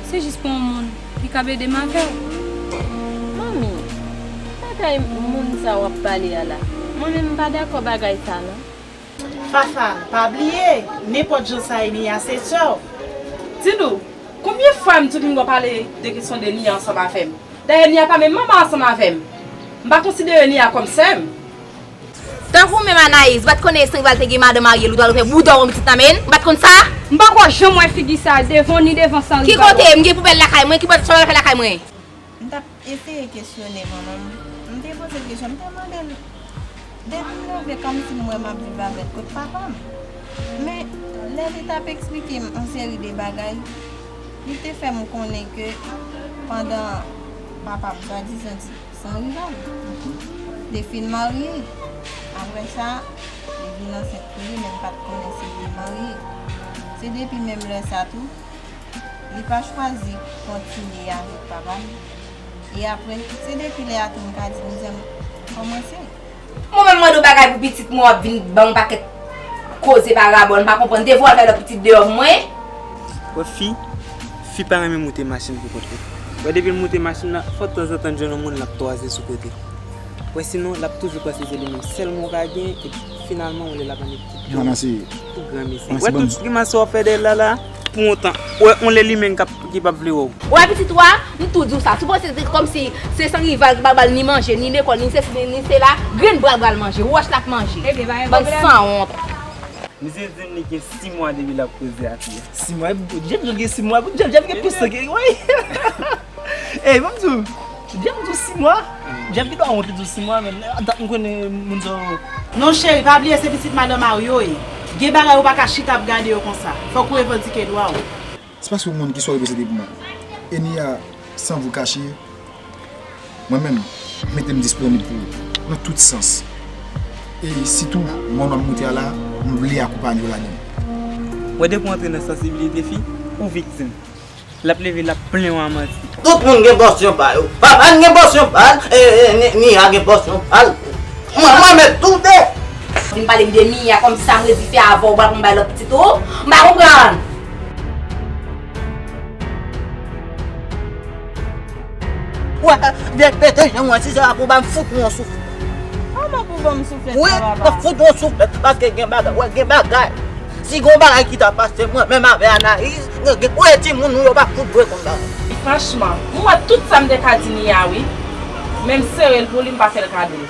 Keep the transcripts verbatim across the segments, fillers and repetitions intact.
Se jis pou yon moun ki kab ede m avè w. Manmi, bagay moun sa w ap pale a la, mwen menm m pa dakò bagay sa non. Fafa, pa bliye, nenpòt jan sa ye Nia se sè w. Didou, konbyen fwa m di w ki m pa pale de kesyon de Nia ansanm avè m? Dayè Nia pa menm manman ansanm avè m. M pa konsidere Nia kòm sè m. Tankou menm Anayiz, ou pa t konnen Sanrival te gen madan marye l, ou t al fè bouda w yon pitit nan men l, ou pa t konn sa? M poko janm wè figi sa devan ni devan Sanrival. Ki kote? M gen poubèl lakay mwen, ki bòt sa w al fè lakay mwen? M t ap eseye kesyone manman m. M te poze kesyon, m te mande l, depi m leve kòmsi m wè m ap viv avèk kot papa m. Men, lè li t ap eksplike m yon seri de bagay, li te fè m konnen ke pandan papa m swadizan Sanrival te fin marye. Apre sa, li vin ansent pou li, men m pa t konnen si l te marye. Se depi menm lè sa tou, li pa chwazi kontinye avèk papa l. E apre, se depi lè a tou m ka di mizè m kòmanse. Mwen menm mande w bagay pou pitit mwen, w ap vin ban m pakèt koze parabòl, m pa konprann. Te voye al fè lòt pitit deyò pou mwen. Wè fi, fi pa renmen moute machin pou kont li. Wè depi l moute machin nan, fò tanzantan l jwenn yon moun l ap twaze sou kote. Wè sinon, l ap toujou panse se li menm sèlman w ka gen, epi finalman, w lè l ap annik kite w pou granmesi. Wè tout grimas sa w ap fè dèyè l la la, pou yon tan. Wè, yon lè li menm k ap, ki p ap vle wè w. Wè pitit ou a, m tou di w sa. Si w panse se kòmsi se Sanrival ki pa ba l ni manje, ni lekòl, ni sesi, ni, ni sela, grenn bra l pral manje, wòch l ap manje. Ebyen, pa gen pwoblèm. Bann sanwont. Misye di m li gen sis mwa depi l ap koze ak li. Sis mwa? Jeff, Jeff gen sis mwa? Jeff, Jeff gen plis ke, wi. Ey, ban m di w, Jeff di w sis mwa? Jeff gen dwa wont li di w sis mwa, men dat m konnen moun sa yo. Non, cheri, pa bliye se pitit madan Mario w ye. Gen bagay ou pa ka chita ap gade yo konsa. Fòk ou revandike dwa w. Se paske w moun ki sa w reprezante pou mwen. E Nia, sans vous cacher, mwen menm, m mete m disponib pou ou nan tout sans. E sitou, mwen w ap moute a la, m vle akonpanye w ladan l. Wè depi w antre nan sansibilite fi, ou viktim. L ap leve, l ap plen w a manti. Tout moun gen pòsyon pa yo. Papa n gen pòsyon pa l, e, e, Ni-, Nia gen pòsyon pa l. Mwen, mwen mèt tou de. Vin pale m de Mia kòmsi sa m redi fè avè w, ou pral pou m bay lòt pitit ou? M pa konprann. Wè, repete jan mwen, si se pa pou ba m fout yon souf. Kòman pou ban m souflèt sa, papa? Wi, m fout yon souflèt, paske gen bagay, wè, gen bagay. Si gon bagay ki ta pase mwen menm avè Anayiz, gen, gen, wè, timoun nou yo pa fout dwe konn bagay. Franchman, m wè tout sa m te ka di Nia wi. Men m sere l pou li, m pa fè l kado.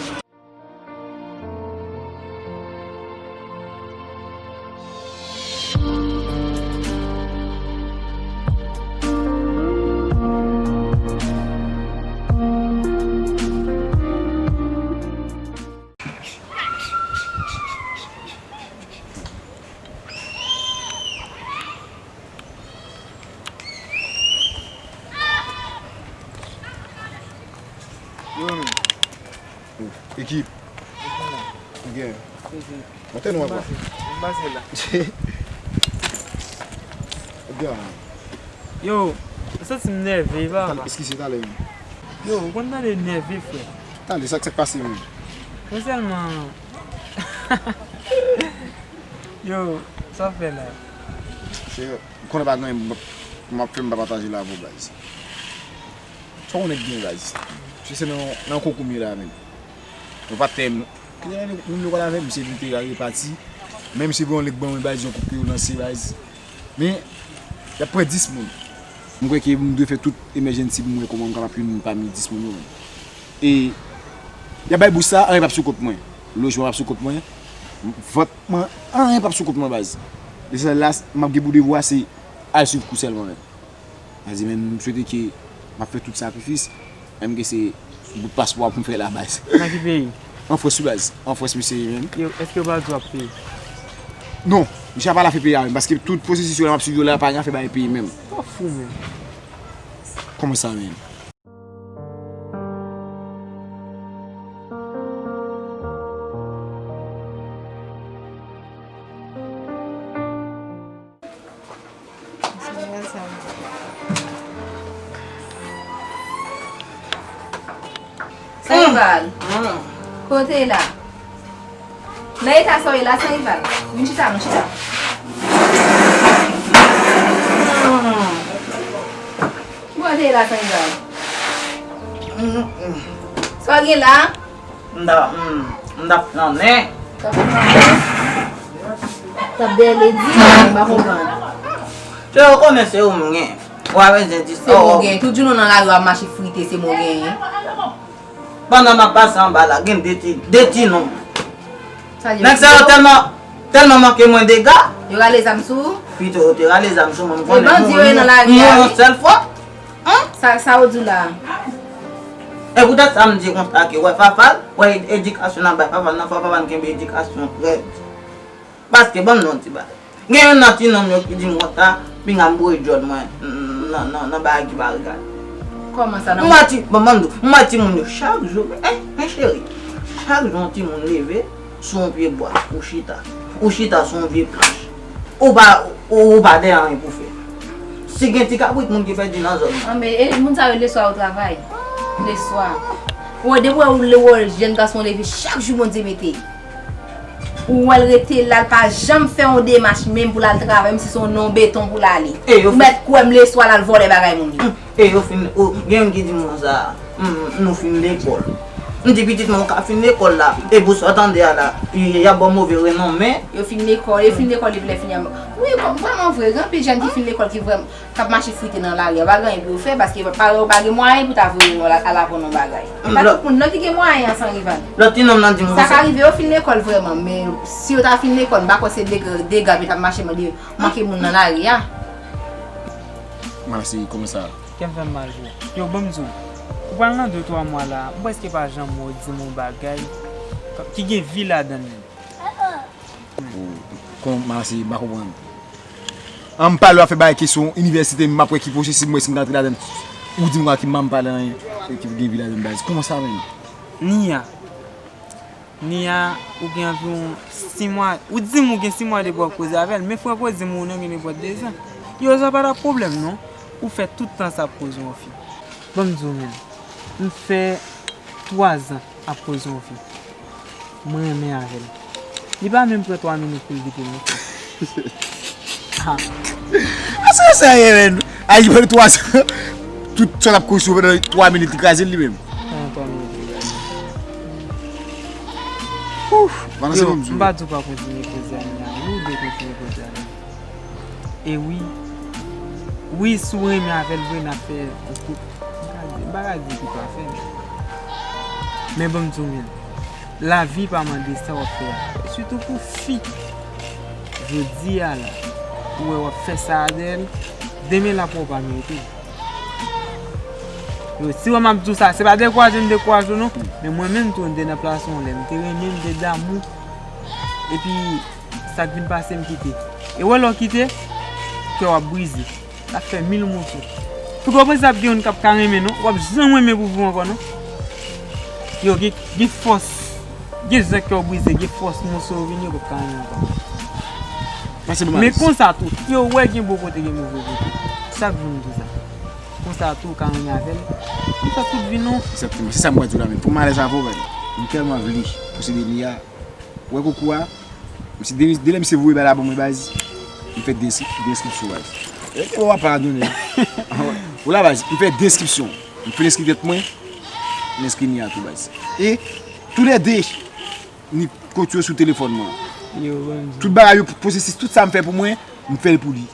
Yo, men. Ekip. Ok. Monte nou ankò. M pase la. Ebyen. Yo, m santi m nève, papa. Eskize talè menm. Yo, ou konn tande nève, frè. Tande, sa k, sa k pase menm? Mwen sèlman. Yo, sa w fè la? Se, m konnen pa gen anyen m ap, m ap fè m pa pataje la avè w, baz. Sa w konnen k gen, baz? Se, se nan, nan konkou m ye la menm. Mwen pa tèm. Kile moun yo pale avè m, se vin te repati. Menm si bon lèk ban mwen, baz, yon koup ke yo lanse, baz. Men, y ap pran dis moun. M kwè ke m dwe fè tout emergency pou m wè kòman m kapab youn pami dis moun yo menm. E, y ap bay bous sa, anyen p ap sou kont mwen. Lojman p ap sou kont mwen. Vòt mwen, anyen p ap sou kont mwen, baz. E sa la, m ap gen pou devwa, se al swiv kou sèlman menm. Sa di, men m swete ke m ap fè tout sakrifis, menm ke se bout paspwa pou m fè la, baz. Nan ki peyi? An Frans, wi, baz. An Frans, misye ye menm. Yo, èske yo pa di w ap peye? Non, misye pa la fè peye a menm, paske tout pwosesis yo la m ap swiv yo la, pa gen afè bay peye menm. Ou fou menm. Kòman sa menm? Sanrival. Kote la? Nan eta sa w ye la, Sanrival? Vin chita, vin chita. Sa te la, Sanzay? Sa w gen la? M ta, m, m t ap flannen. T ap flannen? T ap dèyè Lady, m pa konprann. Se ou konnen se ou m gen. Ou pa bezwen di sa. Se mwen gen. Tout jounen w nan lari w ap mache frite, se mwen genyen. Pandan m ap pase anba la, gen de ti, de ti nonm. Nèg sa yo tèlman, tèlman manke mwen dega. Yo rale zam sou ou? Pito yo te rale zam sou mwen, m konnen m mouri yon sèl fwa. Sa, sa ou di la? E poutèt sa m di konsa ke wè Fafal, wè edikasyon n ap bay Fafal nan, fò Fafal kenbe edikasyon rèd. Paske ban m di yon ti bagay. Gen youn nan ti nonm yo ki di m konsa, pinga m boure djòl mwen nan, nan, nan bagay ki pa regade. Kòman sa nan? M wè ti, bon, ban m di w, m wè timoun yo chak jou, men, men cheri, chak jou yon timoun leve sou yon pye bwa, ou chita. Ou chita sou yon vye planch. Ou pa, ou, ou pa gen anyen pou fè. Si gen ti kabrit moun ki pèdi nan zòn nan. Anben, e moun sa yo leswa yo travay. Leswa. Ou wè, depi w wè, ou wè jèn gason leve chak jou Bondye mete. Ou wè l rete la, l pa janm fè yon demach menm pou l al travay, menm si se yon non beton pou l ale. Ou mèt kwè m leswa l al vòlè bagay moun yo. E yo fin, gen youn ki di m konsa, nou fin lekòl. M di pitit mwen, ou ka fin lekòl la, e pou sa w tande a la, y ap ba w move renonmen. Yo fin lekòl, yo fin lekòl depi lè fini a. Wi, vrèman vre, gen anpil jèn ki fin lekòl ki vrèman k ap mache frite nan lari a, pa gen anyen pou yo fè, paske paran yo pa gen mwayen pou ta voye yo al aprann yon bagay. E pa tout moun non ki gen mwayen an, Sanrival. Lòt ti nonm nan di m konsa. Sa ka rive yo fin lekòl vrèman, men si yo ta fin lekòl, m pa kwè se dega, dega yo t ap mache mande manke moun nan lari a. Mwen se kòman sa? Kè m fè m mal pou ou. Yo, ban m di w, ou pral nan de twa mwa la, m prèske pa janm wè w di m yon bagay ki gen vi ladan l menm. Ou, kòman se, m pa konprann. An m pale w ap fè bagay kesyon inivèsite, m ap wè ki pwosesis m wè si m ka antre ladan l. Ou di m kwa ki m pa m pale anyen, ki gen vi ladan l baz. Kòman sa menm? Nia. Nia, ou gen anviwon sis mwa, ou di m ou gen sis mwa depi w ap koze avè l, men frè koze m ou nan gen nenpòt dezan. Yo, sa pa t ap pwoblèm non. Ou fè tout tan sa ap koze yon fi. Ban m di w menm, m fè twazan ap koze yon fi. Mwen renmen avè l. Li pa menm pran twa minit pou l kite m non. Èske sa ye menm? Ay, li pran twazan. Tout sa l ap koze sou pandan twa minit, li kraze l li menm. Pandan twa minit, li kraze l. Ouf, pandan se menm di. M pa di w pa kontinye koze a, Nia. Wi, ou dwe kontinye koze a. E wi, wi, si w renmen avè l vre, n ap fè yon koup. M pa ka di, m pa ka di ki pafè. Men ban m di w menm, lavi pa mande sa w ap fè a. Sitou pou fi. Jodi a la, ou wè w ap fè sa avè l, demen l ap wè w pa merite l. Yo, si w wè m ap di w sa, se pa dekouraje m dekouraje w non. Men mwen menm tou, m te nan plas ou lè, m te renmen, m te damou. Epi, sa k vin pase, m kite. E wè lè w kite, kè w ap brize. L ap fè mil moso. Pou gwo prensip gen youn k ap ka renmen non, w ap janm renmen pou vi w ankò non. Yo, gen, gen fòs, gen jan kè w brize, gen fòs moso yo vini, yo p ap ka renmen ankò. Men konsa tou, yo wè gen bon kote, gen move kote. Sa k vin di sa? Konsa tou, ou ka renmen avè l. Konsa tout vi nou. Egzakteman, se sa m pral di w la menm. Pou m alèz avè w, baz. M tèlman vle posede li a. Ou wè koukou a? Misye de, de lè misye voye bal la ban mwen baz, m fè de, de enskripsyon baz. E ke w ap padone. Ou la baz, m fè de enskripsyon. M fin enskri tèt mwen, m enskri Nia tou baz. E toulède, ni kont yo sou telefòn mwen. Yo, bandi. Tout bagay yo, pwosesis, tout sa m fè pou mwen, m fè l pou li.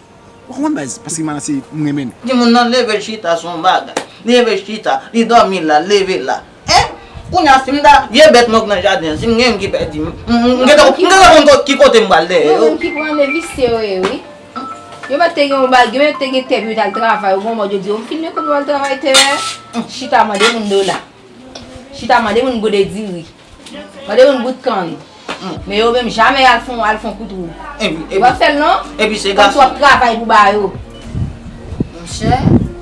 Ou konprann baz, paske m anse m renmen l. Timoun nan leve l chita sou yon bagay. Li leve l chita, li dòmi la, l leve la. Hein? Kounye a si m ta vye bèt mwen k nan jaden an, si m gen youn ki pèdi m, m, m, m gentan, m gentan konn ko-, ki kote m pral dèyè yo. Mwen menm ki pran nevisye yo ye wi. Yo mèt te gen yon bagay, yo mèt te gen tèt yo t al travay, ou gon mòd yo di yo m fin lekòl yo al travay tè. Chita mande moun dola. Chita mande moun gode diri. Mande moun bout kann. Men yo menm jamè al fon, al fon kout wou. Epi, yo pa fè l non. Epi se gason. Kòmsi w ap travay pou ba yo. Monchè,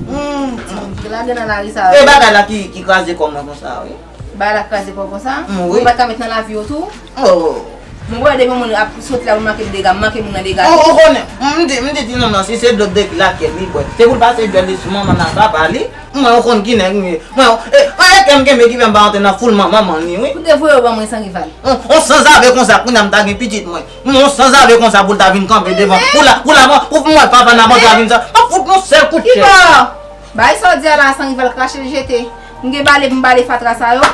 hmm, timoun ki lage nan lari sa yo. E bagay la ki, ki kraze kò mwen konsa wi. Bagay la kraze kò konsa? Wi. Ou pa t ka met nan lavi yo tou? Oh. Mwen wè depi moun ap soti la pou manke m dega, m manke moun nan dega. Ou, ou konnen, m di, m di ti nonm nan si se dlo de lakèl li bwè, se pou l pase djòl li sou manman l ak papa li. Mwen ou konn ki nèg m ye. Mwen, e, e kè m kenbe ki fè m pa antre nan foul manman li wi. Ou te voye yo ban mwen Sanrival. On, on sanzave konsa kounye a m ta gen pitit mwen. On sanzave konsa pou l ta vin kanpe devan. Pou la, pou la, pou mwen papa n ap antre avin sa. M ap fout yon sèl kout chèz. Bay sa w di a la, san rival krache l jete. M gen bale pou m bale fatra sa yo.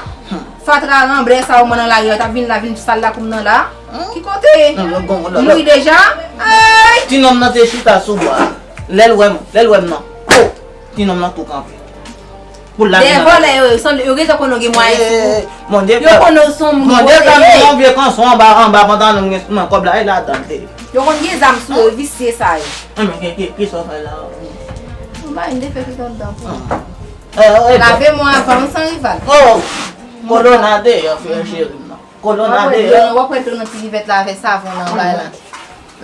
Fatra ranblè sa yo mwen nan lari a, t ap vin la, vin sal lakou m nan la. Ki kote? M mouri deja. Ay! Ti nonm nan te chita sou bwa. Lè l wè m, lè l wè m nan. Po! Ti nonm nan tou kanpe. Pou l lage nan lari a. Dèyè vòlè yo, yo sanble, yo gentan konnen w gen mwayen sou ou. Yo konnen w se yon moun posede. Yon vye kanson anba, anba pantalon m gen sou mwen, kòb la, e ladan l te ye. Yo konn gen zam sou yo, visye sa yo. Ki, ki, ki sa w fè la? M pa, m te fè pitit anndan pou ou. Lave men w avan, wi, san rival. Oh! Kolona deyò, frè cheri m nan. Kolona deyò. W ap wè dlo nan ti kivèt la avè savon nan bay la.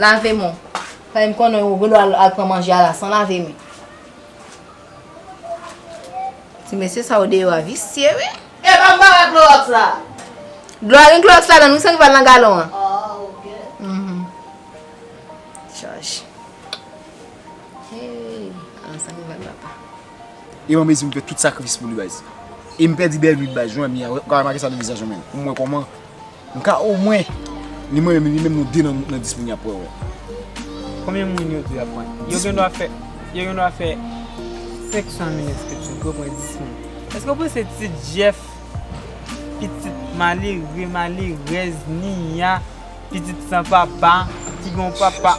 Lave men w. Sa m konnen ou gen dwa al, al pran manje a la san lave men. Ti mesye sa yo deyò a visye, wi. E pa m pa wè klowòks la. Dlo a gen klowòks ladan l, wi, san rival nan galon an. Ah, ok. Mhm. Chaj. Hey, an san rival papa. E mwen mezi m fè tout sakrifis pou li, baz. E m pèdi bèl vid, baz. Jwenn mi a, w ka remake sa nan vizaj mwen. Pou mwen kòman M ka omwen, li mwen menm, li menm nou de nan, nan dis moun y ap wè, wè. Konbyen moun yo di y ap pran? Yo gen dwa fè, yo gen dwa fè senk san mil enskripsyon pou yo pran dis moun. Èske w panse ti Jeff, pitit malere, malerèz, Nia, pitit san papa, ki gen yon papa,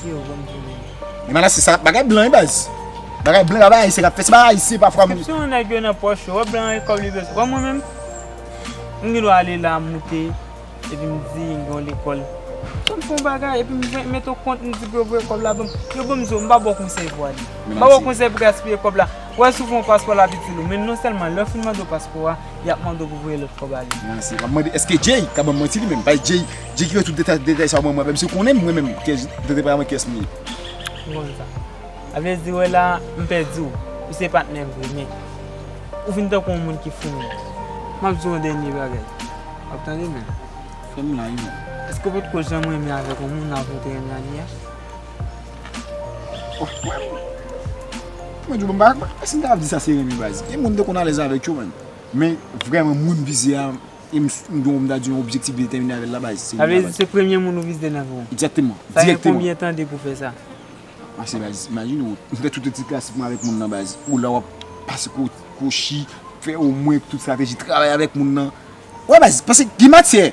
yo, ban m di w. Men madanm, se sa bagay blan wi baz. Bagay blan, bagay ayisyen k ap fè, se bagay ayisyen pafwa moun. Enskripsyon nèg yo nan pòch yo, wè blan an e kòb li bezwen. Wè mwen menm, m gen dwa ale la, m moute, epi m di m gen yon lekòl. Fò m fè yon bagay, epi m mete w kont, m di pou yo voye kòb la ban m. Yo ban m di w, m pa ba w konsèy pou ale. M pa ba w konsèy pou gaspiye kòb la. Wè si w fè yon paspò l ap itil ou, men non sèlman lè yo fin mande w paspò a, y ap mande w pou voye lòt kòb ale. Mèsi. M ap mande, èske Jay ka ban m manti li menm? Paske Jay, Jay ki fè tout detay, detay sa yo ban mwen, menm si w konnen m, mwen menm, kiyès, detay pa mwen kiyès m ye. M konn sa. Sa vle di, wè la, m pèdi w. Ou se patnè m vre, men ou vin tankou yon moun ki fou menm. M ap di w yon dènye bagay. W ap tande, men. Frè m la, wi, men. Èske w potko janm renmen avèk yon moun avan w te renmen avè l? Oh, frè m. Mwen di w, m pa, si m ta ap di sa se renmen baz. Gen moun m te konn alèz avèk yo, men. Men, vrèman, moun vize a, e m, m, m ta di yon objektif detèmine avè l la baz. Sa vle di se premye moun ou vize nan vi w? Egzakteman. Sa gen konbyen tan depi w fè sa? Ase baz, imajine w, m fè tout ti klasik mwen avèk moun nan baz. Ou la w ap pase kwo-, kwochi, fè omwen tout estrateji, travay avèk moun nan. Wè baz, paske gen matyè.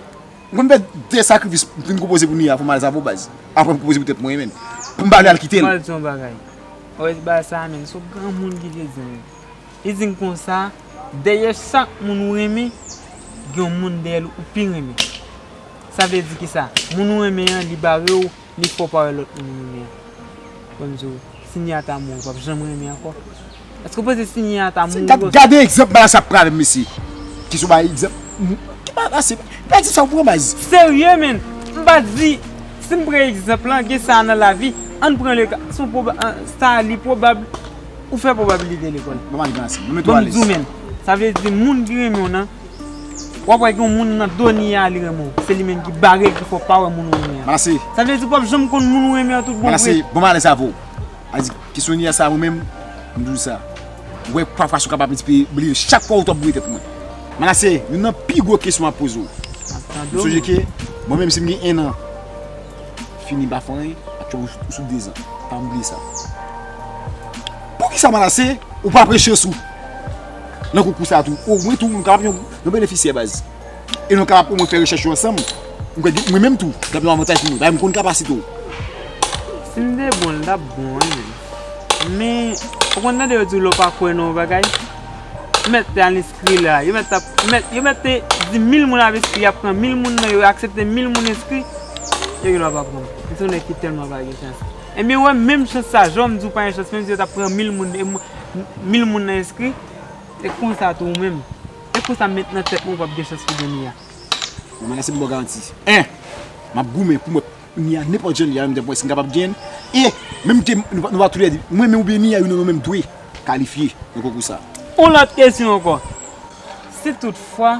M konn fè de sakrifis, m fin konpoze pou Nia, fò m al savo baz. Apre m konpoze pou tèt mwen, men. Pou m pa vle al kite l. Mwen di yon bagay. Wè bagay sa, men, se yon granmoun ki te di m. Li di m konsa, dèyè chak moun ou renmen, gen yon moun dèyè l ou pi renmen. Sa vle di kisa? Moun ou renmen an, li bare w, li fè w pa wè lòt moun ou renmen an. Ban m di w, si Nia ta mouri, w p ap janm renmen ankò. Èske w panse si Nia ta mouri? Gad, gade egzanp bagay sa pran avè m, mesye. Kesyon bay egzanp. Ki pa pase? Pa egzanp sa ou pran baz. Serye, men. M pa di, si m pran egzanp lan, gen sa nan lavi, ann pran le ka, se yon pwoba-, an, sa li pwobab, ou fè pwobabilite lekòl. Bon, m al pran ansanm. Mwen mete w alèz. Ban m di w, men. Sa vle di, moun ki renmen w nan, w ap wè gen yon moun nan do Nia li renmen w. Se li menm ki bare l, ki fè w pa wè moun ou renmen an. Manasse. Sa vle di, w p ap janm konn moun ou renmen an tout bon vre. Manasse, bon, m alèz avè w. A di, kesyon Nia sa, mwen menm, m di w sa. Ou wè, pafwa, si w kapab, m bliye chak fwa ou t ap bouye tèt mwen. Manasse, youn nan pi gwo kesyon m ap poze w. M sonje ke, mwen menm, si m gen en an, fini, m pa fè anyen, aktyèlman, ou sou, ou sou dezan. Pa bliye sa. Poukisa, Manasse, ou pa pran chans ou nan konkou sa tou? Omwen tou, nou kapab yon, yon benefisyè baz. E nou kapab omwen fè rechèch yo ansanm. M kwè gen, mwen menm tou, t ap yon avantaj pou mwen. Paske m konn kapasite w. Si m te bon, l t ap bon, wi, men. Men, ou konn tande yo di w lè w pa kwè nan yon bagay? Mèt te al enskri la. Yo mèt ap, mèt, yo mèt te di mil moun ap enskri, y ap pran mil moun nan, yo aksepte mil moun enskri. Yo gen dwa pa pran m. M se yon nèg ki tèlman pa gen chans. Ebyen, wè, menm chans sa, jan w di w pa gen chans, menm si yo t ap pran mil moun, e mwen, mil moun nan enskri, e konsa tou ou menm. E konsa m met nan tèt mwen ou p ap gen chans pou gen Nia. Mwen, Manasse, m ba w garanti. En, m ap goumen pou mwen Nia nenpòt jan li a, menm jan mwen si m kapab gen l. E, menm ke nou pa, nou pa toulède, mwen menm oubyen Nia, youn nan nou menm dwe kalifye nan konkou sa. Yon lòt kesyon ankò. Si toutfwa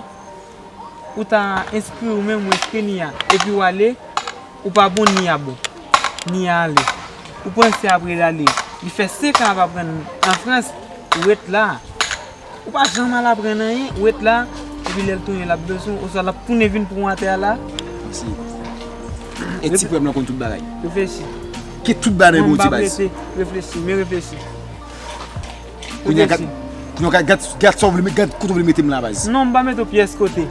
ou ta enskri ou menm, ou enskri Nia, epi w ale, ou pa bon, Nia bon. Nia ale. Ou panse apre l ale, li fè senk an ap aprann an Frans, ou ret la. Ou pa janm al aprann anyen, ou ret la, epi lè l tounen, l ap bezwen w, oswa l ap tounen vin pran w atè a la. Mèsi. E ti frè m nan konn tout bagay. Reflechi. Ke tout bagay nan men w, ti baz. Reflechi, men reflechi. Kounye a, gad, kounye a, gad, gad, gad sa w vle, gad kote w vle mete m la, baz. Non, m pa mete w pyès kote.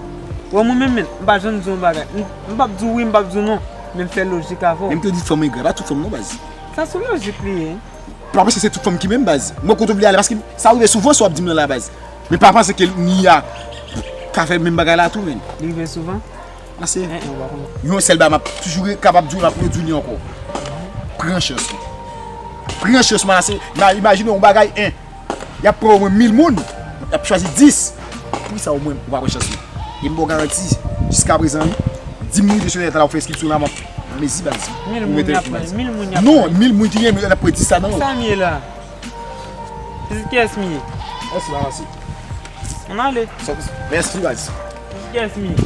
Wè, mwen menm, men, m pa janm di w yon bagay. M, m p ap di w wi, m p ap di w non. Men m fè lojik avè w. Men m te di fanm engra, pa tout fanm non, baz. Sa sou lojik li ye. Pa panse se tout fanm ki menm, baz. Mwen kote w vle ale, paske sa rive souvan sa w ap di m nan la, baz. Men pa panse ke Nia ka fè menm bagay la tou, men. Li rive souvan? Ase. Yon sèl bagay m ap toujou kapab di w, m ap redi w li ankò. Pran chans ou. Pran chans, man, ase. Imajine yon bagay, en. Y ap pran omwen mil moun, y ap chwazi dis. Poukisa omwen ou pa pran chans ou? E m ba w garanti, jiskaprezan, wi, di m rive sou entènèt la, ou fè enskripsyon la, m ap mezi, baz. Mil moun y ap pran, mil moun y ap pran. Non, mil moun ki gen, y ap pran dis la nan yo. Sa m ye la? Pitit kiyès m ye? Mèsi, baz. Ann ale. Mèsi, baz. Pitit kiyès m ye?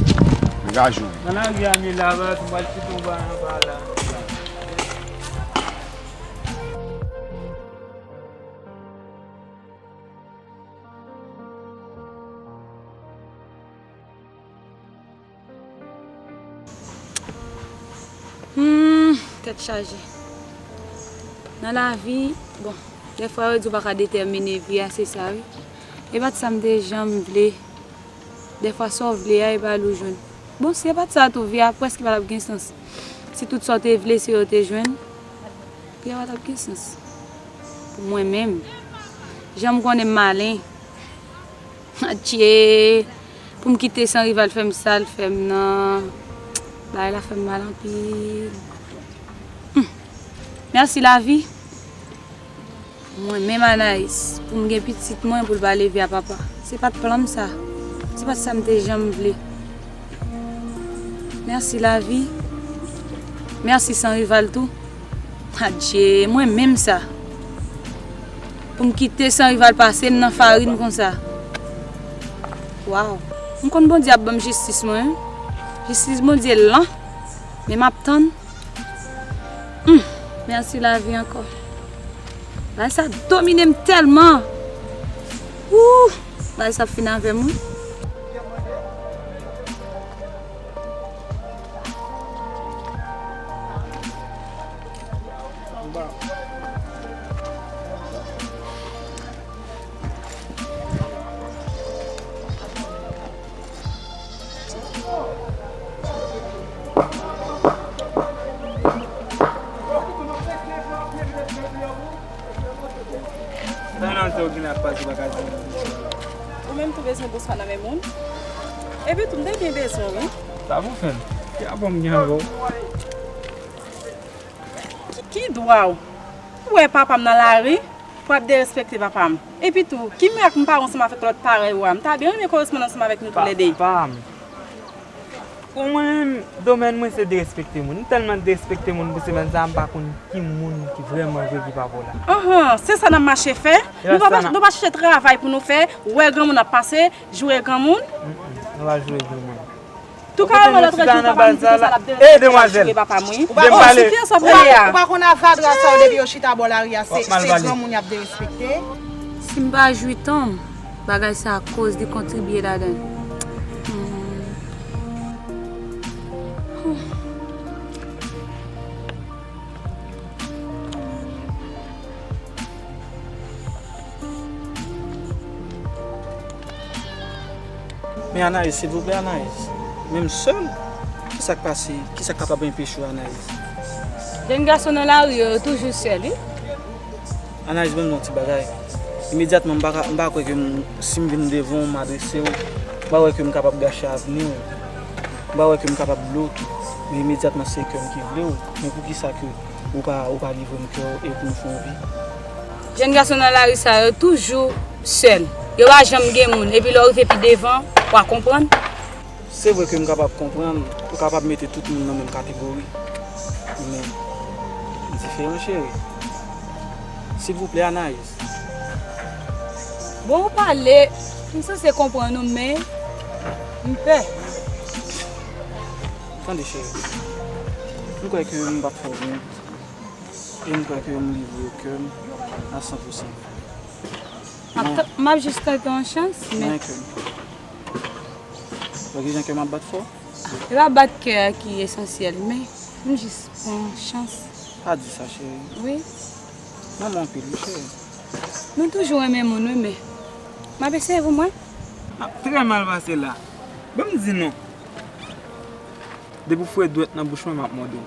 Degaje w. Nan lari a m ye la, baz, m pral kite w ba anba la. Hmm, tèt chaje. Nan lavi, bon, dèfwa yo di w pa ka detèmine vi a, se sa wi. E pa t sa m te janm vle. Dèfwa sa w vle a, e pa li w jwenn. Bon, si e pa t sa tou, vi a prèske pa t ap gen sans. Si tout sa w te vle, se yo w te jwenn, vi a pa t ap gen sans. Pou mwen menm, jan m konnen m malen, adje, pou m kite Sanrival fè m sa l fè m nan, bagay la fè m mal anpil. Hmm. Mèsi lavi. Mwen menm Anaïs, pou m gen pitit mwen pou l pa leve a papa. Se pa t plan m sa. Se pa t sa m te janm vle. Mèsi lavi. Mèsi Sanrival tou. Adje, mwen menm sa. Pou m kite Sanrival pase m nan farin konsa. Waw. M konn Bondye ap ban m jistis mwen, wi. Jistis Bondye lan, men m ap tann. Hmm, mèsi lavi ankò. Bagay sa domine m tèlman. Wouh, bagay sa ap fin avè m, wi. Sa nan zè w gen ap pase bagay sa. Ou menm tou bezwen bonswa nan men moun? Epi tou m te byen bezwen wi. Sa pou fè m? Ki apò m gen avè w? Ki, ki dwa w? Ou wè papa m nan lari? Pou ap derespekte papa m. Epi tou, ki mirak m pa wè ansanm avèk lòt parèy ou a? M ta byen renmen koresponn ansanm avèk nou toulède. Papa m. Pou mwen menm, domèn mwen se derespekte moun. M tèlman derespekte moun pou semèn sa a, m pa konn ki moun ki vrèman vre ki papa w la. Anhan, se sa n ap mache fè? Nou pa, nou pa chèche travay pou nou fè, wè granmoun ap pase, joure granmoun? Mm, mm, nou pa joure granmoun. Tou ka wè lòt jou papa m di konsa l ap derespekte, l ap joure papa m wi. Ou pa konn avadra sa yo depi yo chita bò lari a, se, se granmoun y ap derespekte. Si m pa jwi tan m, bagay sa a koz li kontribye ladan l. Hmm. Men Anayiz, silvouplè Anayiz, menm sèl, kisa k pase, kisa k kapab enpeche w Anayiz? Jèn gason nan lari yo, yo toujou sèl wi. Anayiz, ban m di w yon ti bagay. Imedyatman, m pa ka, m pa kwè ke m, si m vin devan w, m adrese w, m pa wè ke m kapab gache avni w. M pa wè ke m kapab vle w tou. Men imedyatman, se kè m ki vle w. Men poukisa ke ou pa, ou pa livre m kè w e pou nou fè yon vi? Jèn gason nan lari sa yo toujou sèl. Yo pa janm gen moun. Epi lè w rive pi devan, w a konprann. Se vre ke m kapab konprann, ou kapab mete tout moun nan menm kategori. Men, m diferan, cheri. Silvouplè, Anayiz. Bon, ou pale, m sanse konprann ou, men m pè. Tande, cheri. M kwè ke m p ap fè w wont. E m kwè ke m livre kè m a san pou san. M ap t-, m ap jis tante yon chans, men. Mwen kè m. Ou wè kijan kè m ap bat fò? E pa bat kè a ki esansyèl, men m jis pran yon chans. Pa di sa, cheri. Wi. M renmen w anpil, wi, cheri. Nou toujou renmen moun, wi, men m ap eseye pou mwen. M ap trè mal pase la. Ban m di nou. Depi w foure dwèt nan bouch mwen, m ap mòde w.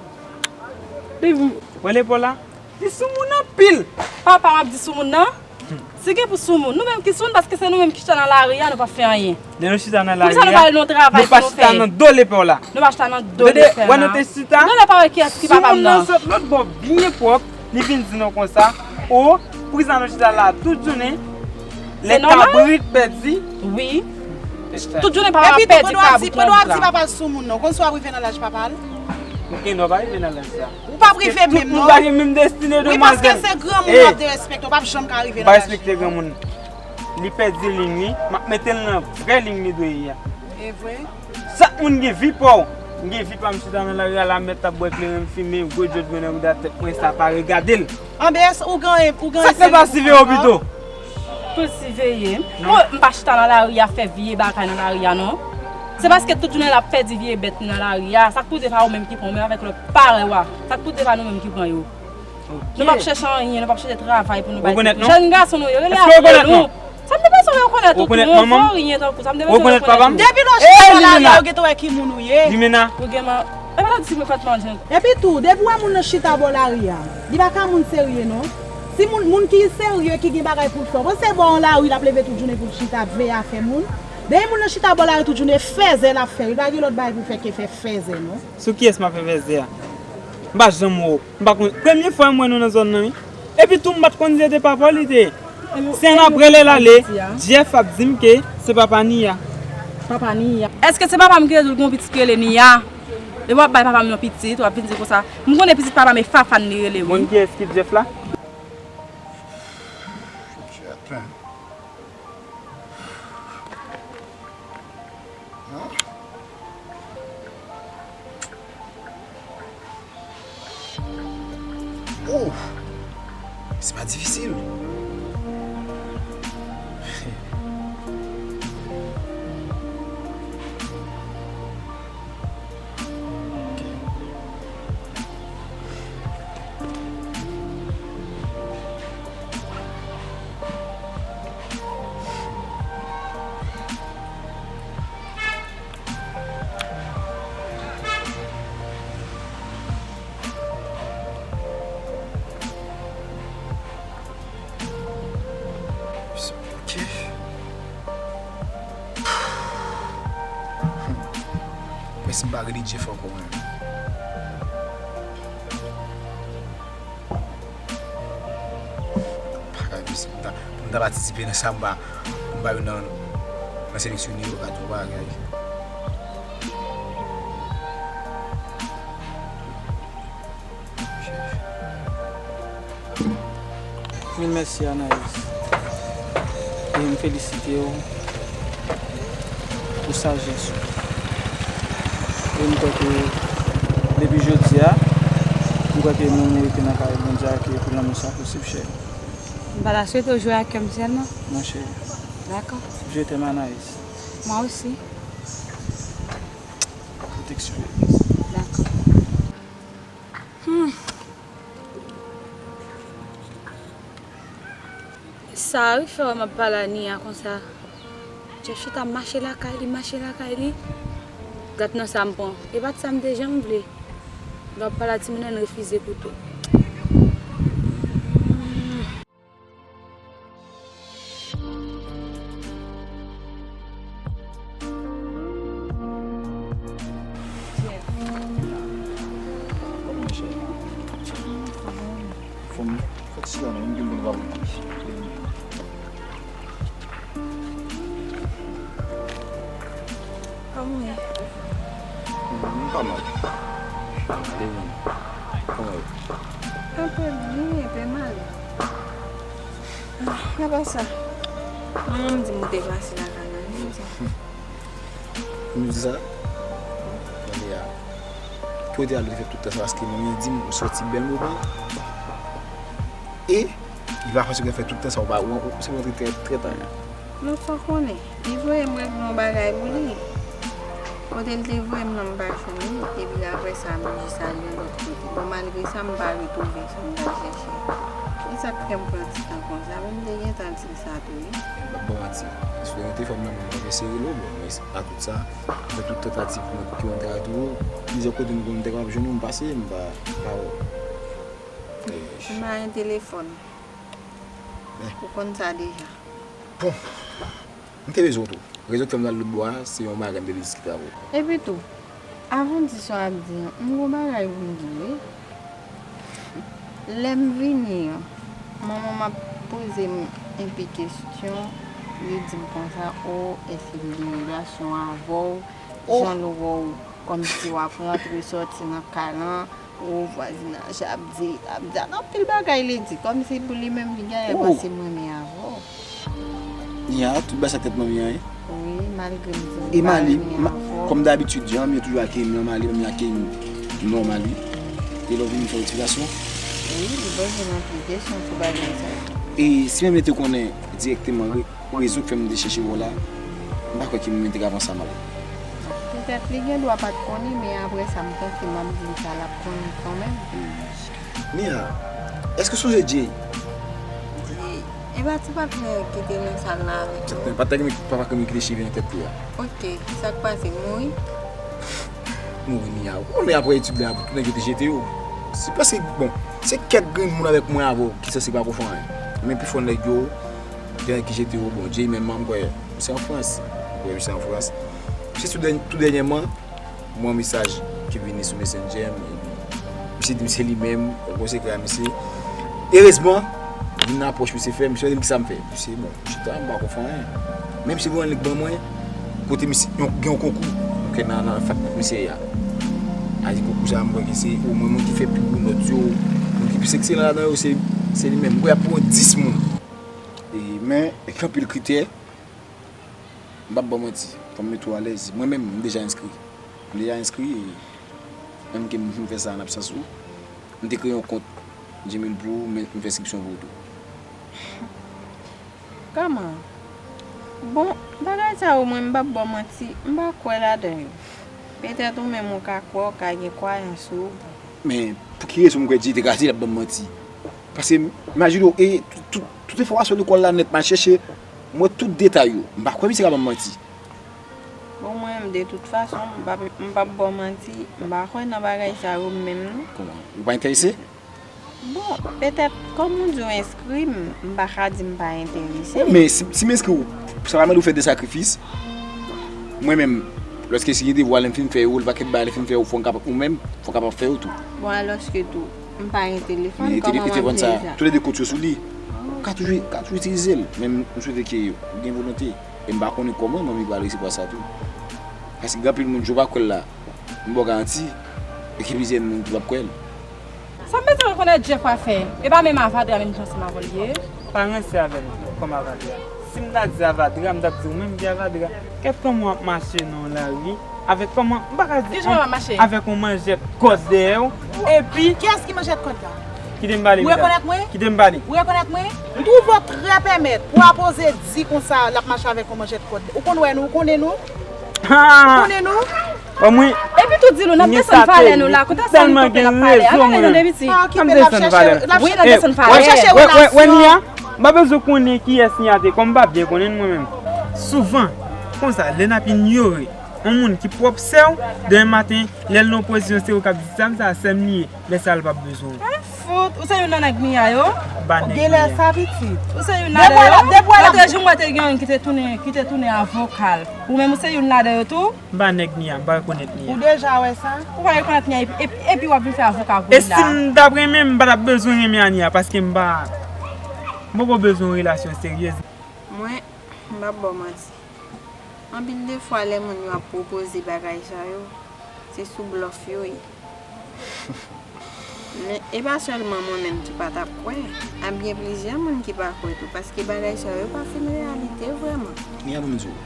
Depi w wè lepòl la, li sou moun anpil. Papa, m ap di sou moun nan. Si gen pou sou moun, nou menm ki sou moun, paske se nou menm ki chita nan lari a, nou pa fè anyen. Lè nou chita nan lari a, nou pa chita nan do lepè w la. Nou pa chita nan do lepè w la. Tande, wè nou te chita. Gade pa wè kiyès ki papa m nan. Sou moun nan sot lòt bò byen pwòp, li vin di nou konsa, o, pou kisa nou chita la tout jounen, lè kabrit pèdi. Wi. Tout jounen papa m ap pèdi kabrit nan wout la. Epi tou, pandan w ap di papa l sou moun nan, ou konn si w ap rive nan laj papa l? Ou gen dwa pa rive nan laj sa. Ou p ap rive menm, non. Tout moun pa gen menm destine, demwazèl. Wi, paske se granmoun w ap derespekte, ou p ap janm ka rive nan laj li, non. M pa respekte granmoun. Li pèdi liy li, m ap mete l nan vrè liy li dwe ye a. E vre? Chak moun gen vi pa w. M gen vi pa m, chita nan lari a, lamèt ap bwè kleren, m fimen, gwo djòdj mwen nan bouda tèt mwen, sa pa regade l. Anben, èske ou gen, ou gen... Sa k fè pa siveye w pito? Pou l siveye m? Bon, m pa chita nan lari a fè vye bagay nan lari a, non. Se paske tout jounen l ap pèdi vye bèt nan lari a. Sa k poze pa ou menm ki pran w, menm avèk lòt parèy w a. Sa k poze pa nou menm ki pran yo. Nou p ap chèche anyen, nou p ap chèche travay pou nou bay pitit. Jèn gason nou ye, rele avè nou. Sa m te bezwen rekonèt ou tou, yon fo ryen tankou sa, m te bezwen rekonèt ou. Depi lè w chita bò lari a, yo gentan wè ki moun ou ye. Ou gen man, e pa ta di si mwen fèt manje. Epi tou, depi w wè moun nan chita bò lari a, li pa ka moun serye non. Si moun, moun ki serye, ki gen bagay pou l fè, w panse bò yon lari l ap leve tout jounen pou l chita ap veye afè moun? Dèyè moun nan chita bò lari tout jounen, fèzè l ap fè. Li pa gen lòt bagay pou fè ke fè fèzè non. Sou kiyès m ap fè fèzè a? M pa janm wè w. M pa konn, premye fwa m wè nou nan zòn nan, wi. Epi tou, m pa t konn se te papa w li te ye. Se ann apre lè l ale, Jeff ap di m ke se papa Nia. Papa Nia. Èske se papa m ki te di w gen yon pitit ki rele Nia? Epi w ap bay papa m yon pitit, w ap vin di konsa. M konnen pitit papa m e Fafane li rele, wi. Moun kiyès ki Jeff la? Oh! Se pa difisil. Ok. Mwen si m pa rele Jeff ankò mwen. Pa ka jis pou m ta, pou m ta patisipe nan sa m pa, pou m pa youn nan, nan seleksyone yo, gad yon bagay. Mil mèsi, Anaïs. E m felisite w pou sajès ou. E m kwè ke depi jodi a, m kwè ke nou merite nan kare Bondye a ke pou lanmou sa posib, cheri. M pa ta swete w jwe ak kè m sèlman. Non, cheri. Dakò. Je t'aime, Anaïs. Moi aussi. Protection. Dakò. Hmm. Sa wi fè wè m ap pale a Nia konsa. Jeff chita mache lakay li, mache lakay li. Gad nan sa m pran. E pa t sa m te janm vle. Lè w ap pale a timoun nan, l refize koute w. Kòman, cheri? Anfòm, fòk sila nan yon gen bon vab. Kòman w ye? M pa mal. Kòman w ye? Anpil byen, anpil mal. Apa sa? Manman m di m ou te pase lakay la, li di. M di sa? Tande a. Ki w te al te fè tout tan sa, paske manman di m ou sòti bèl moman. E li pa fè sa w te fè tout tan sa, ou pa, ou, ou se rantre trè, trè ta. Non, sa w konnen. Li voye m regle yon bagay pou li. Kote l te voye m nan, m pa jwenn li. Epi apre sa, m jis al yon lòt kote. Bon, malgre sa, m pa retwouve sa m t al chèche. Sa k fè m pran ti tan konsa, men m te gentan di l sa tou, wi. M p ap ba w manti. Sou te mete fòm nan, mwen te sere l, bon, men a tout sa, m fè tout tantativ pou mwen, pou mwen travay toujou. Plizyè kote m konn te kapab jwenn ou, m pase, m pa, pa wè w. M pa gen telefòn. Ou konn sa deja. Bon, m te bezwen w tou. Rezon k fè m t al lòtbò a, se yon bagay m te vle diskite avè w. Epi tou, avan w di sa w ap di an, m gon bagay pou m di w, wi. Lè m vini an, manman m ap poze m enpe kesyon, li di m konsa, o, èske m gen relasyon avè w, jan l wè w, kòmsi w ap rantre sòti nan kay lan, o, vwazinaj ap di, ap di, anpil bagay li di, kòmsi pou li menm li genyen panse m renmen avè w. Nia, tout bagay sa tèt manmi an ye. Wi, malgre m di m pa renmen avè w. Kòm dabitid, jan manmi an toujou akeyi m nan, manmi akeyi m nòmal, wi. E lè w vini fè w ti gason. Wi, li poze m anpil kesyon sou bagay sa yo. E si menm li te konnen dirèkteman re-, rezon k fè m te chèche wè w la, m pa kwè ke mwen te ka panse a mal. Petèt li gen dwa pa t konnen, men apre sa, m panse m ap di l sa, l ap konnen kanmenm. Mia, èske w sonje Jay? Jay? E pa ti patnè ki te nan sal la avèk nou? Patnè ki, papa ki te cheve nan tèt li a. Ok, sa k pase, mouri? Mouri, Mia. Ou konnen apre etid la, tout nèg yo te jete yo. Se paske, bon, se kèk grenn moun avèk mwen avè w ki sanse pa ko fè anyen. Men pifò nèg yo, gen ki jete yo, bon, Jay menm, m kwè, misye an Frans. M kwè misye an Frans. Se tou dèny-, tou dènyèman, m wè yon mesaj ki vini sou Messenger, misye di m se li menm, yon gwo sekrè a misye. Erezman, m vin apwòch misye fè, misye di m kisa m fè. Misye, bon, m chita, m pa ko fè anyen. Men misye voye yon link ban mwen, kote misye, yon, gen yon konkou, ok, nan, nan fak misye ye a. A di konkou sa a, m kwè ke se omwen moun ki fè pi gwo nòt yo, moun ki plis ekselan ladan yo, se, se li menm. M kwè y ap pran dis moun. E, men, gen anpil kritè. M p ap ba w manti, fò m mete w alèz. Mwen menm, m deja enskri. M deja enskri, e menm ke m fè sa an absans ou. M te kreye yon kont Gmail pou ou, men m fè enskripsyon pou ou tou. Kòman? Bon, bagay sa yo, mwen, m p ap ba w manti, m pa kwè ladan yo. Petèt ou menm ou ka kwè, ou ka gen kwayans ou. Men, pou ki rezon m kwè Jay te ka di l ap ban m manti? Paske, imajine w, e tout, tout, tout enfòmasyon lekòl la nèt, m al chèche, m wè tout detay yo. M pa kwè misye ka ban m manti. Bon, mwen menm, de tout fason, m p ap, m p ap ba w manti, m pa kwè nan bagay sa yo menm, non. Kòman? Ou pa enterese? Bon, petèt, kòm ou di w enskri m, m pa ka di m pa enterese. Wi, men si, si m enskri w, sa va mande w fè de sakrifis. Mwen menm, lòske si gen devwa, lè m fin fè yo, l pakèt bagay, lè m fin fè yo, fò m kapab, ou menm, fò w kapab fè yo tou. Bon, alòske tou, m pa gen telefòn, kòman m ap fè sa? Tou lè de kont yo sou li. Ou ka toujou, ka toujou itilize l, men m swete ke ou gen volonte. E m pa konnen kòman manmi pral resevwa sa tou. Paske gen anpil moun, jan w pa kwè l la, m ba w garanti, e gen plizyè moun ki p ap kwè l. Sa m bezwen rekonèt Jeff a fè, e pa menm avadra menm jan se m avè l ye. Pa ranse avè l kòm avadra. Si m ta di avadra, m t ap di ou menm ki avadra. Gad kòman w ap mache nan yon lari, avèk kòman, m pa ka di, avèk yon manjèt kòd dèyè w, epi. Kiyès ki manjèt kòd la? Kite m pale, Mika. Ou rekonèt mwen? Kite m pale. Ou rekonèt mwen? M twouve w trè pèmèt pou w ap oze di konsa l ap mache avèk yon manjèt kòd. Ou konn wè nou, ou konnen nou? Ha! Ou konnen nou? Bon, mwen. Epi tou di l, n ap desann valè nou la. Kote sa nou kote n ap pale? Ann ale tande piti. N ap desann valè. Wi, n ap desann valè. Wè, wè, wè, Nia, m pa bezwen konnen kiyès Nia te, kòm m pa byen konnen l mwen menm. Souvan, konsa, lè n ap inyore yon moun ki pwòp sè w, demen maten, lè l nan pozisyon, se ou k ap di, "Sa m sa, sè m li ye." Lè sa a, l p ap bezwen w. Fout, ou se youn nan nèg Nia yo? M pa nèg Nia. Genlè sa pitit. Ou se youn ladan yo? Lòt jou, m wè te gen youn ki te tounen, ki te tounen avoka l. Ou menm, ou se youn ladan yo tou? M pa nèg Nia, m pa rekonèt Nia. Ou deja wè sa? Ou pa rekonèt Nia, epi, epi, epi w ap vin fè avoka pou li la. E si m t ap renmen, m pa t ap bezwen renmen a Nia, paske m pa, m poko bezwen yon relasyon serye. Mwen, m p ap ba w manti. Anpil de fwa, lè moun yo ap pwopoze bagay sa yo, se sou blòf yo ye. Men, e pa sèlman mwen menm ki pa t ap kwè, a byen plizyè moun ki pa kwè tou, paske bagay sa yo pa fin reyalite vrèman. Nia, ban m di w,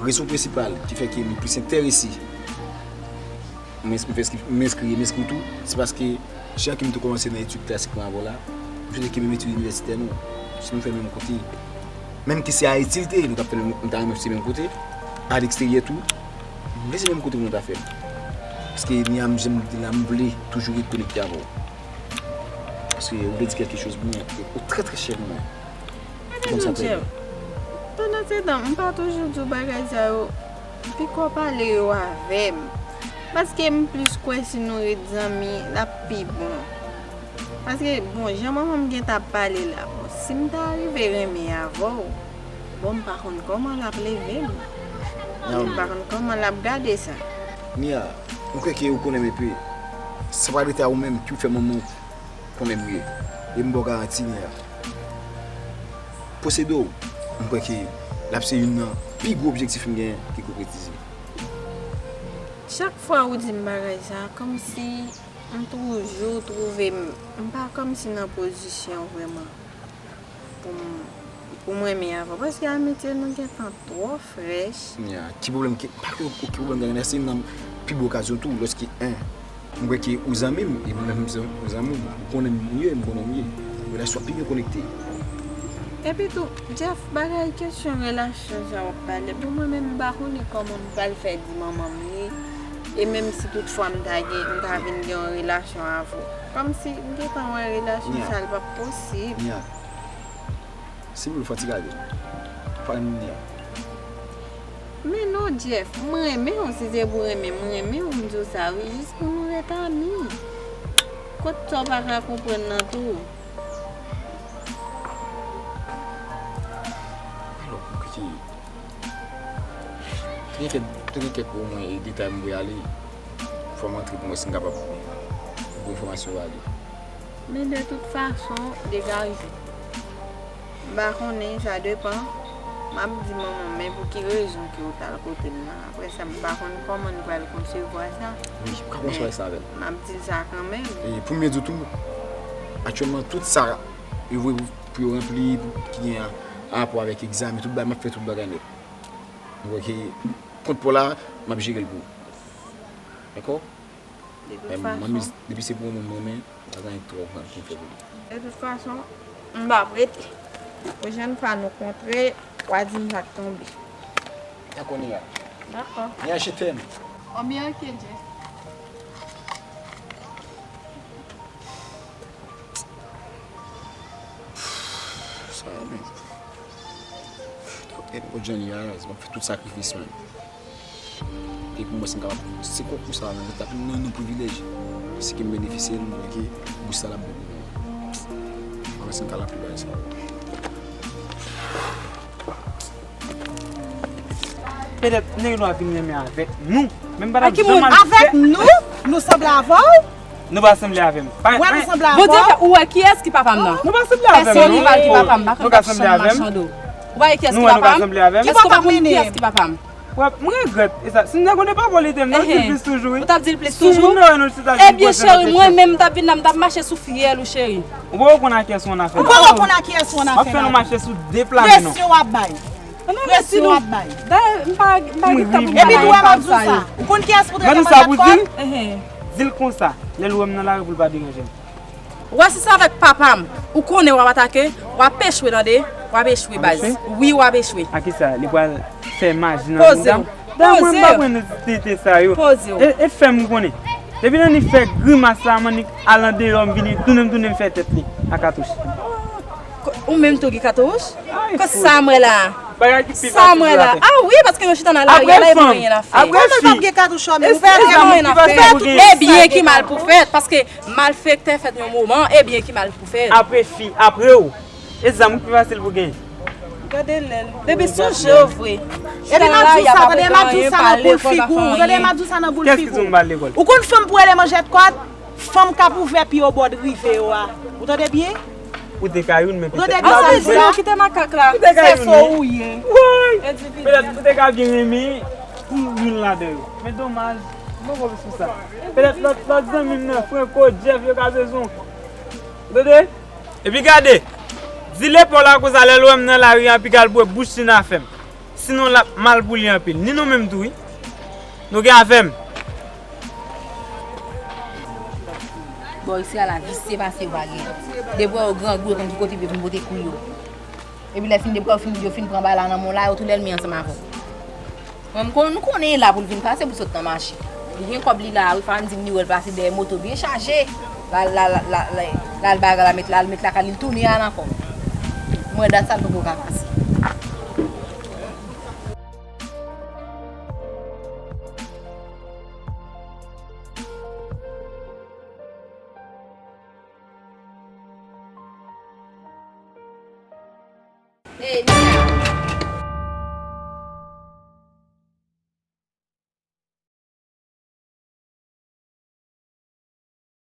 rezon prensipal ki fè ke m plis enterese, m ins-, m fè enskri, m enskri, m enskri tou, se paske jan ke m te kòmanse nan etid klasik mwen avè w la, m swete ke menm etid inivèsitè nou, si nou fè l menm kote, menm ke se Ayiti l te ye, nou t ap fè l, m ta renmen se menm kote, aleksteryè tou, m vle se menm kote pou nou ta fè l. Paske Nia, m janm di la, m vle toujou ret konekte avè w. Paske ou vle di kèlke choz pou mwen, ou trè, trè chè pou mwen. Ou konn sa trè byen. Pandan se tan, m pa toujou di w bagay sa yo, piko pale yo avè m. Paske m plis kwè si nou ret zanmi, l ap pi bon. Paske, bon, jan manman m gentan ap pale la, bon, si m ta rive renmen avè w, bon, m pa konn kòman l ap leve m. M pa konn kòman l ap gade sa. Nia, m kwè ke ou konnen m epi sa pral rete a ou menm ki w fè manman w konnen m ye. E m ba w garanti, Nia. Posede w, m kwè ke l ap se youn nan pi gwo objektif m genyen ki konkretize. Chak fwa ou di m bagay sa, kòmsi m toujou twouve m, m pa kòmsi nan pozisyon vrèman pou m, pou m renmen avè w. Paske amitié nou gentan twò frèch. Nya, ki pwoblèm ki, pa gen okenn pwoblèm, Daniela, se youn nan pi bon okazyon tou, lòske, en, m kwè ke ou zanmi m, e mwen menm m se ou zanmi w, ou konnen m ou ye, m konnen w ye. Relasyon pi byen konekte. Epi tou, Jeff, bagay kesyon relasyon sa w ap pale, bon, mwen menm m pa konnen kòman m pral fè di manman m li, e menm si toutfwa m ta gen, m ta vin gen yon relasyon avè w. Kòmsi m gentan wè relasyon sa l p ap posib. Nya. Silvouplè, fò ti gade. Pale m Nia. Men non, Jeff, m renmen w, si se pou renmen, m renmen w, m di w sa wi, jis pou nou ret ami. Kot sa w pa ka konprann nan tou? Alò, pou ki, te gen kèk, te gen kèk omwen e detay m vle ale. Fò m antre pou m wè si m kapab gwo enfòmasyon yo ale. Men de tout fason, degaje w. M pa konnen, sa depan. M ap di manman m, men pou ki rezon ke w t al kote m nan? Apre sa, m pa konn kòman n pral konsevwa sa. Wi, ou ka konsevwa sa avè l. M ap di l sa kanmenm. E pou m byen di w tou, aktyèlman, tout sa yo voye pou yo ranpli, pou ki gen rapò avèk egzamen, tout bagay, m ap fè tout bagay nèt. M kwè ke kont pa w la, m ap jere l pou ou. Dakò? De tout fason. Depi se pou yon moun m renmen, m pa gen anyen twò pou m fè pou li. De tout fason, m p ap rete. Pwochèn fwa nou kontre, w a di m sa k tonbe. Dakò, Nia. Dakò. Nia, je t'aime. Obyen, oke, Jeff. Sa, men. Ede pou Johnny a, m ap fè tout sakrifis, man. E pou mwen, si m kapab, se konkou sa, men, sa ap nan yon privilèj. Si ke m benefisye l, m kwè ke bous sa l ap bon pou mwen. Mwen, si m ka lakouy bagay sa. Petèt, nèg nwa vin renmen avèk nou. Men m pa t ap janm al fè. Avèk nou? Nou sanble avè w? Nou pa sanble avè m. Wè nou sanble avè w. Bondye fè, ou wè kiyès ki papa m nan? Nou pa sanble avè m, non. Pèsonn li pral ki papa m, m pa konn chanm machann do. Ou pa wè kiyès ki papa m? Kiyès ki pa konn kiyès ki papa m? Wè, m regrèt. E sa, si m te konnen pa vòlè te m nan, m di l plis toujou, wi. Ou t ap di l plis toujou? Ebyen, cheri, mwen menm, m t ap vin la, m t ap mache sou fyèl ou, cheri. Ou poko konn a kiyès ou an afè. Ou poko konn a kiyès ou an afè, non. M ap fè nou mache sou de pla, non. Presyon w ap bay. Presyon w ap bay. Dayè, m pa, m pa gen tan pou m pale avèk pam sa yo. Ou konn kiyès pou trete manzè kòb? Di l konsa, lè l wè m nan lari pou l pa deranje m. Wè si se avèk papa m, ou konnen w ap atake, w ap echwe tande, w ap echwe baz. Wi, w ap echwe. A kisa? Li pral fè maji nan mouda m? Dayè mwen m pa pran nou ti tete sa yo. Poze w. E, e fè m konnen. Depi nan li fè grimas sa, m annik al andeyò, m vini tounen m tounen m fè tèt li a katouch. Ou menm tou gen katouch? Kòs sa m wè la a? Sa m wè la a? A wi, paske nou chita nan lari a la, e pa anyen n ap fè. Kòman l p ap gen katouch, fanmi? Ou fè anyen n ap fè. E byen ki mal pou fèt, paske malfektè fèt yon moman, e byen ki mal pou fèt. Apre fi, apre w. E zam ou ki pi fasil pou genyen. Gade lè l. Depi sou je w vre. Chita nan lari a, pa pou fè anyen, pale, kòl pa fè anyen. Tande, m ap di w sa nan boul figi w. Kiyès ki di w m pa al lekòl? Ou konn fanm pou rele manjèt kòd? Fanm k ap ouvè pye yo bò rive yo a. Ou tande byen? Ou te ka youn, men petèt. Ou tande byen sa m di la? Kite makak la. Ou te ka youn, men. Se fo ou ye. Woy! Petèt ou te ka byen renmen youn ladan yo. Men domaj, m poko sou sa. Petèt lòt, lòt zanmi m nan, Franco, Jeff, yo ka bezwen w. Ou tande? Epi gade, di Lepòl la konsa lè l wè m nan lari a, piga l bwè bouch li nan afè m. Sinon l ap mal pou li anpil. Ni nou menm tou wi. Nou gen avè m. Bò isi a la visye pase yo pa gen. Depi w wè yo grangou yo konn ki kote pou yo vin pote kou yo. Epi lè fin depi yo fin yo fin pran bagay la nan men w la yo tou lènmi ansanm avè w. Mwen m konnen nou konnen l la pou l vin pase pou l sot nan mache. Li gen kòb li la wi, pa m di m li wè l pase dèyè moto byen chaje. La la la la. L al bagay la, met la, al met lakay li, l tounen al ankò. Mwen dat sa l poko ka pase.